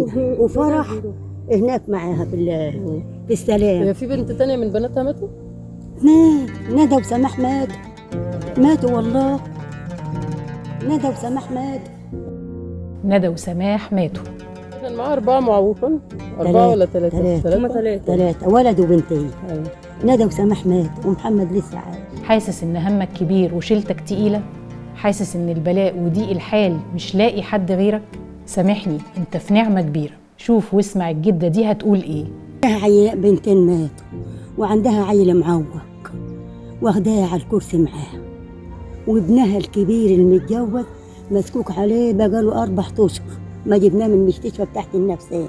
هنا، وفرح هناك معاها في السلام. هي في بنت تانية من بناتها ماتوا؟ اثنين، ندى وسماح ماتوا، ماتوا والله. ندى وسماح ماتوا. ندى وسماح ماتوا. كان معاها 4 معوقين، 4 ولا 3؟ 3. 3 ولد وبنتين. أيوة. ندى وسماح مات ومحمد لسه عايش. حاسس ان همك كبير وشيلتك تقيلة؟ حاسس ان البلاء وضيق الحال مش لاقي حد غيرك؟ سامحني، انت في نعمه كبيرة. شوف واسمع الجدة دي هتقول ايه. عندها بنتين ماتوا، وعندها عيل معوق واخداها على الكرسي معاها، وابنها الكبير المتجوز مسكوك عليه بقاله 4 اشهر ما جبناه من المستشفى بتاعت النفسية،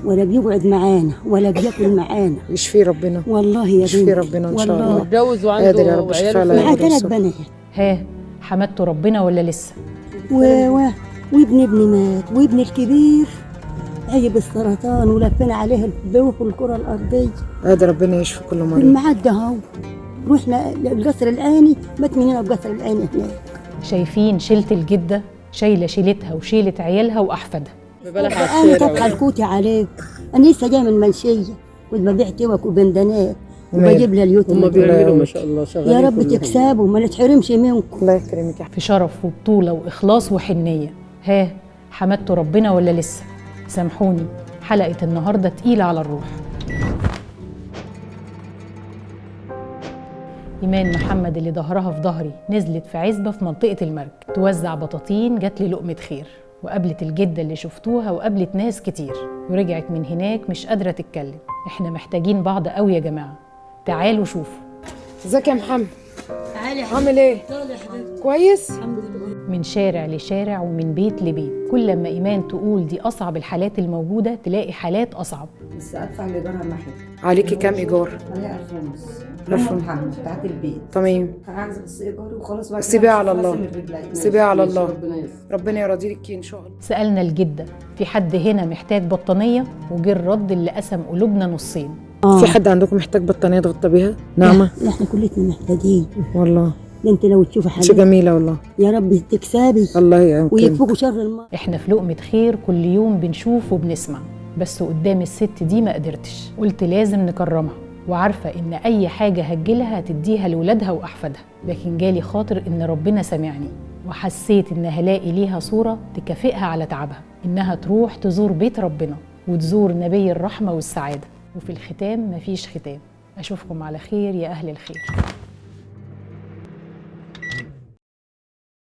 ولا بيقعد معانا ولا بياكل معانا. يشفيه ربنا والله يا بنتي، يشفيه ربنا ان شاء الله. متجوز وعنده قادر يا رب شفاء لا معاه يغادر 3 سقما. بنات. ها، حمدتوا ربنا ولا لسه؟ وابن ابني مات، وابن الكبير عيب السرطان ولفينا عليه البوخ والكرة الأرضية. قادر ربنا يشفي كل مريض. الميعاد ده اهو، رحنا القصر العيني، مات من هنا بقصر العيني هناك. شايفين شيلة الجدة؟ شايلة شيلتها وشيلة عيالها وأحفادها. أنا طبخة الكوتي عليك، أنا لسه جاية من المنشية، كنت ببيع توك وبندانات وبجيب لليوتيوب. هم بيعملوا ما شاء الله شغالين. يا رب تكسبوا ما نتحرمش منكم. الله يكرمك. في شرف وبطولة وإخلاص وحنية. ها، حمدتوا ربنا ولا لسه؟ سامحوني، حلقة النهاردة تقيلة على الروح. إيمان محمد اللي ظهرها في ظهري نزلت في عزبة في منطقة المرج توزع بطاطين، جات لي لقمة خير، وقابلت الجدة اللي شفتوها وقابلت ناس كتير، ورجعت من هناك مش قادرة تتكلم. احنا محتاجين بعض قوي يا جماعة، تعالوا شوفوا. ازيك يا محمد؟ تعالي يا حبيبتي. عامل ايه؟ كويس؟ الحمد لله. من شارع لشارع ومن بيت لبيت، كل لما إيمان تقول دي أصعب الحالات الموجودة تلاقي حالات أصعب. بس أدفع الإيجار أهم حاجة. عليكي كام إيجار؟ عليا 1500. 1500. محمد بتاعت البيت. تمام. عايزة بس إيجاري وخلاص بقى. سيبيها على الله، سيبيها على الله، ربنا يرضيكي إن شاء الله. سألنا الجدة في حد هنا محتاج بطانية، وجه الرد اللي قسم قلوبنا نصين. في حد عندكم محتاج بطانية تغطى بيها؟ نعمة؟ احنا كلنا محتاجين والله. ده انت لو تشوفي حاجة جميلة والله. يا رب تكسبي الله يعينك ويكفوكوا شر المرض. احنا في لقمة خير كل يوم بنشوف وبنسمع، بس قدام الست دي ما قدرتش، قلت لازم نكرمها، وعارفة إن أي حاجة هتجيلها هتديها لولادها وأحفادها، لكن جالي خاطر إن ربنا سمعني، وحسيت إن هلاقي ليها صورة تكافئها على تعبها، إنها تروح تزور بيت ربنا وتزور نبي الرحمة والسعادة. وفي الختام مفيش ختام، أشوفكم على خير يا أهل الخير.